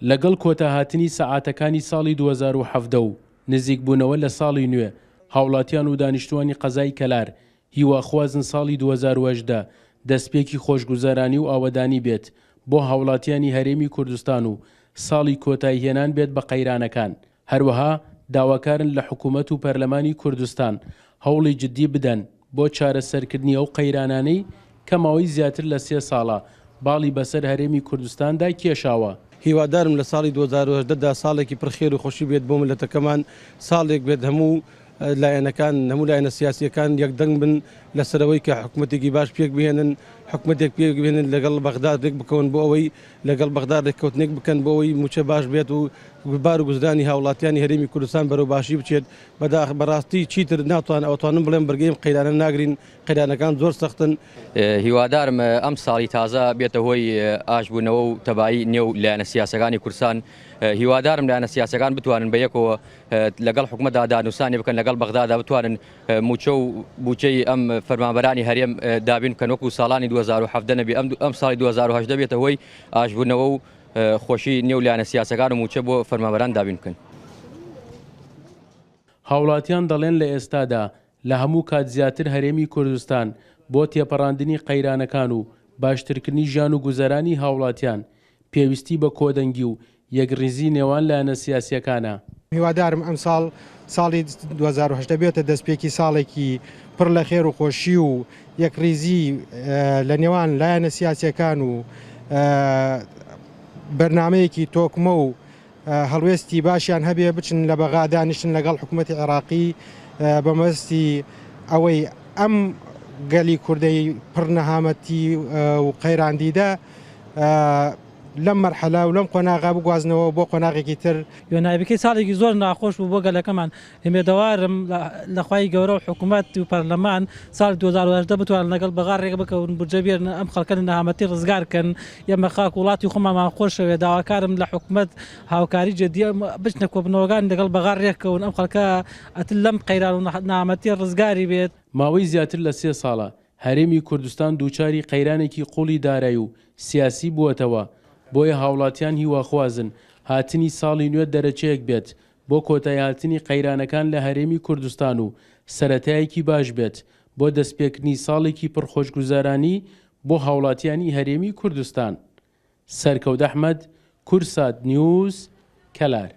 لەگەڵ کۆتاهاتنی سەعاتەکانی ساڵی 2017 و نزیکبوونەوە لە ساڵی نوێ، هاوڵاتیان و دانیشتووانی قەزای کەلار هیواخوازن ساڵی 2018 دەستپێکی خۆشگوزەرانی و ئاوەدانی بێت بۆ هاوڵاتیانی هەرێمی کوردستان و ساڵی کۆتاییهێنان بێت بە قەیرانەکان. هەروەها داواکارن لە حکومەت و پەرلەمانی کوردستان هەوڵی جددی بدەن بۆ چارەسەرکردنی ئەو قەیرانانەی کە ماوەی زیاتر لە سێ ساڵە باڵی بەسەر هەرێمی کوردستاندا کێشاوە. هیوادارم لە ساڵی 2018 دا ساڵێکی پڕ خێر و خۆشی بێت بۆ میللەتەکەمان، ساڵێک بێت هەموو لایەنەکان، هەموو لایەنە سیاسییەکان یەکدەنگ بن لەسەر ئەوەی کە حکومەتێکی باش پێکبهێنن، حکومەتێک پێکبهێنن لەگەڵ بەغدا رێکبکەون بۆ ئەوەی لەگەڵ بەغدا رێککەوتنێک بکەن بۆ ئەوەی مووچە باش بێت و بار و گوزرانی هاوڵاتیانی هەرێمی کوردستان بەرەو باشی بچێت. بەداخ بەڕاستی چیتر ناتوان ئەوتوانم بڵێم بەرگەی ئەم قەیرانە ناگرین، قەیرانەکان زۆر سەختن. هیوادارم ئەم ساڵی تازە بێتە هۆی ئاشبوونەوە و تەبایی نێو لایەنە سیاسەکانی کوردستان. هیوادارم لایەنە سیاسەکان بتوانن بە یەکەوە لەگەڵ حکومەتدا دانوسانی بکەن، لەگەڵ بەغدادا بتوانن مووچە و بودجەی ئەم فەرمانبەرانی هەرێم دابین بکەن، وەکو ساڵانی 2017 نەبێ ئەم ساڵی 2018 بێتە هۆی ئاشبوونەوە و خۆشی نێو لایەنە سیاسەکان و مووچە بۆ فەرمانبەران دابین بکەن. هاوڵاتیان دەڵێن لە ئێستادا لە هەموو کات زیاتر هەرێمی کوردستان بۆ تێپەڕاندنی قەیرانەکان و باشترکردنی ژیان و گوزەرانی هاوڵاتیان پێویستی بە کۆدەنگی و یەکڕیزی نێوان لایەنە سیاسییەکانە. هیوادارم ئەمساڵ ساڵی 2018 بێتە دەستپێکی ساڵێکی پڕ لە خێر و خۆشی و یەکڕیزی لە نێوان لایەنە سیاسییەکان و بەرنامەیەکی تۆکمە و هەڵوێستی باشیان هەبێ بچن لە بەغا دانیشتن لەگەڵ حکوومەتی عێراقی بە مەبەستی ئەوەی ئەم گەلی کوردەی پڕ نەهامەتی و قەیراندیدە لەم مەرحەلە و لەم قۆناغە بگوازنەوە بۆ قۆناغێکی تر. یۆنایبکەی ساڵێکی زۆر ناخۆش بوو بۆ گەلەکەمان، هومێدەوارم لە خوای گەورە و حکومەت و پەرلەمان ساڵی 2018 بتوانن لەگەڵ بەغا رێک بکەون بودجە بێرن ئەم خەڵکە لە نەهامەتی رزگار کەن، ئێمە خاک و وڵاتی خۆمانمان خۆشەوێ، داواکارم لە حکومەت هاوکاری جدی بچنە کۆبنەوەکان لەگەڵ بەغا رێککەون ئەم خەڵکە ئەتر لەم قەیران و نەهامەتیە رزگاری بێت. ماوەی زیاتر لە سێ ساڵە هەرێمی کوردستان دووچاری قەیرانێکی قوڵی دارای و سیاسی بووەتەوە، بۆیە هاوڵاتیان هیواخوازن هاتنی ساڵی نوێ دەرەچەیەک بێت بۆ کۆتایهاتنی قەیرانەکان لە هەرێمی کوردستان و سەرەتایەکی باش بێت بۆ دەستپێکردنی ساڵێکی پڕ خۆشگوزەرانی بۆ هاوڵاتیانی هەرێمی کوردستان. سەرکەوت ئەحمەد، کوردسات نیوز، کەلار.